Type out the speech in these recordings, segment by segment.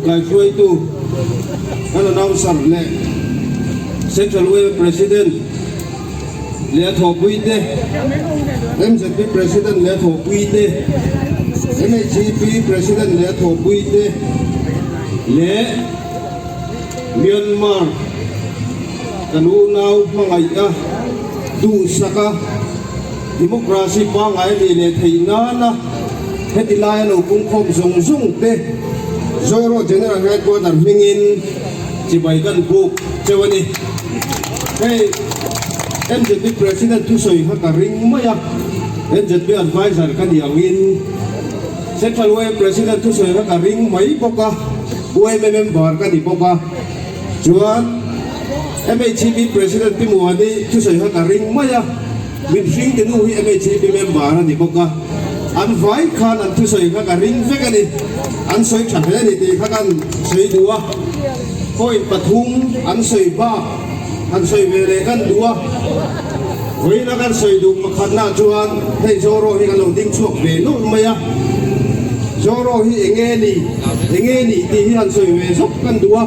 Kaihruaitu kan announcer leh Central yma President leh a thawhpuite, MZP President leh a thawhpuite, MHEP President leh a thawhpuite leh Myanmar kan unau hmangaih a, duhsak a, democracy pangngai a nih leh theih nana heti laia lo pungkhawm zawng zawng te Zoro General Headquarter hmingin chibai kan buk cheu a ni. Hei MZP President thusawi kha ka ring mai a, MZP Adviser ka nih angin Central yma President thusawi kha ka ring mai bawk a, yma member ka ni bawk a, chuan MHEP President Pi Muani thusawi kha ka ring mai a, min hring te nu hi MHEP member a ni bawk a, an vai khan an thusawi kha ka ring vek a ni, an sawi tha hle a ni tih kha kan sawi duh a, point pathum an sawi bak han sawi ve leh kan duh a, vawiin a kan sawi duh pakhatna chuan hei Zoro hi kan lo ding chhuak ve nawlh mai a, Zoro hi eng nge ni, eng nge ni tih hi han sawi ve zawk kan duh a,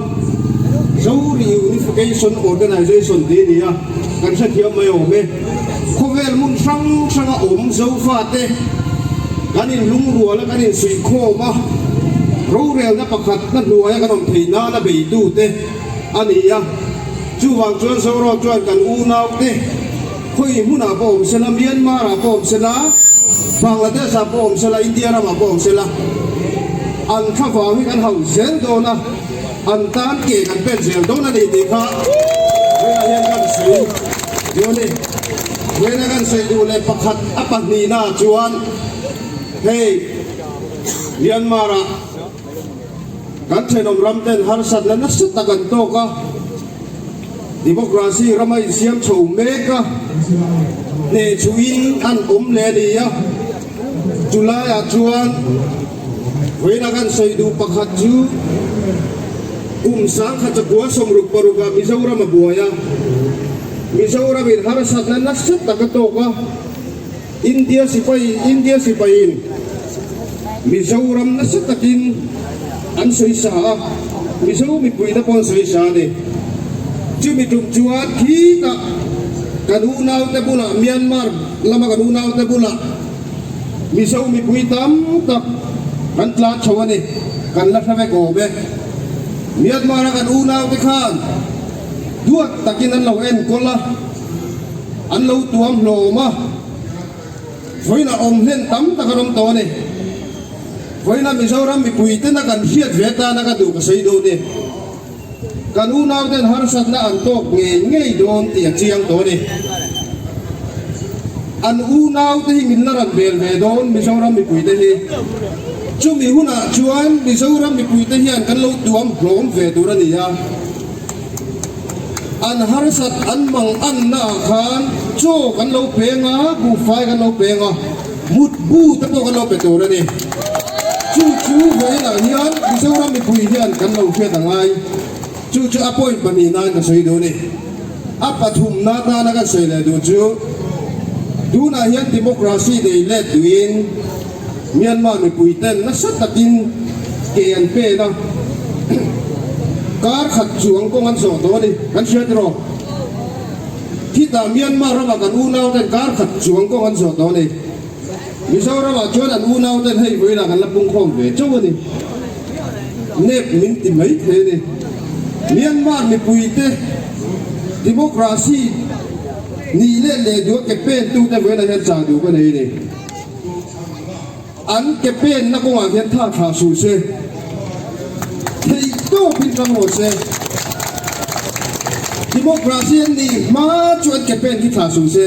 Zo Reunification Organization tih a ni a, kan hrethiam mai awm e. Khawvel hmun hrang hranga awm Zofate kan inlungrual a, kan insuihkhawm a, rorelna pakhat na hnuaia kan awm theih nana beitute a ni a. Chuvang chuan Zoram chuan kan unaute khawi hmunah pawh awm sela, Myanmar-ah pawh awm sela, Bangladesh-ah pawh awm sela, India ramah pawh awm sela, an thlavang hi kan hauh zel dawn a, an tan ke kan pen zel dawn a ni tih kha vawiinah hian kan sawi duh a ni. Vawiina kan sawi duh leh pakhat a pahnihna chuan hei Myanmar-ah kan thenawm ram ten harsatna nasa tak an tawk a, Democracy rama insiam chho mek a, hnehchhuhin an awm leh a ni a. Chulaiah chuan vawiina kan sawi duh pakhat chu kum 1966 ah Mizoram a buai a, Mizoramin harsatna nasa tak a tawk a, India sipai India sipaiin Mizoram nasa takin an sawisa a, Mizo mipuite pawh an sawisa a ni. Chumi tum chuan khitah kan unaute bulah Myanmar lama kan unaute bulah Mizo mipui tam tak kan tlan chho a ni, kan la hre vek awm e. Myanmar a kan unaute khan duat takin an lo enkawl a. An lo tuam hlawm a, vawiinah awm hlen tam tak an awm tawh a ni. Vawiinah Mizoram mipui tena kan hriat ve atana ka duh ka sawi dawn e. Kan unau ten harsatna an tawk ngei ngei dawn tih a chiang tawh a ni. An unau te hi min la ran vel ve dawn Mizoram mipui te hi. Chumi hunah chuan Mizoram mipui te hian kan lo tuam hlawm ve tur a ni a. An harsat an mang anna ah khan chaw kan lo peng a, buhfai kan lo peng a, mut bu te pawh kan lo pe tur a ni. Chu chu vawiinah hian Mizoram mipui hian kan lo hriat a ngai. Chu chu a point pahnihnain ka sawi duh a ni. A pathumna atana kan sawi leh duh chu tunah hian democracy nei let duhin Myanmar mipui ten nasa takin ke an pen a, kar khat chuang kawng an zawh tawh a ni. Kan hria tiraw? Khitah Myanmar ramah kan unau ten kar khat chuang kawng an zawh tawh a ni. Mizoramah chuan an unau ten hei vawiinah kan la pungkhawm ve chauh a ni. Nep min ti mai thei a ni. Myanmar mipui te democracy nih leh leh duh a ke pen tute vawiinah hian chah duh ka nei a ni. An ke penna kawngah hian tha thlah suh se, theih tawpin tang rawh se. Democracy an nih hma chu an ke pen khi thlah suh se.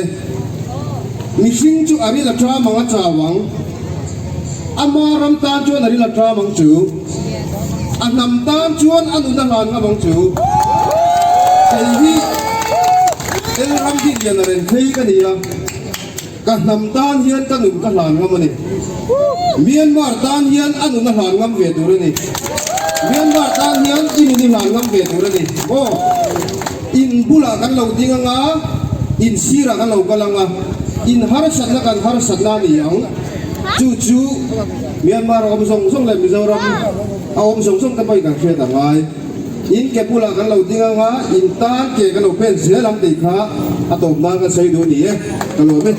Mihring chu a ril a ṭam ang a chau ang. Ama ram tan chuan a ril a ṭam ang chu. A hnam tan chuan a nun a hlan ngam ang chu. Kei hi Elram Dinlian a ren phei ka ni a. Ka hnam tan hian ka nun ka hlan ngam a ni. Myanmar tan hian a nun a hlan ngam ve tur a ni. Myanmar tan hian i nun i hlan ngam ve tur a ni. Aw, in bulah kan lo ding anga, in sirah kan lo kal anga, in harsatna kan harsatna a ni ang. Chu chu Myanmar a awm zawng zawng leh Mizoram a awm zawng zawng te pawhin kan hriat a ngai. In ke bulah kan lo ding anga in tan ke kan lo pen zel ang tih kha a tawp nan kan sawi duh a ni e. Ka lawm e.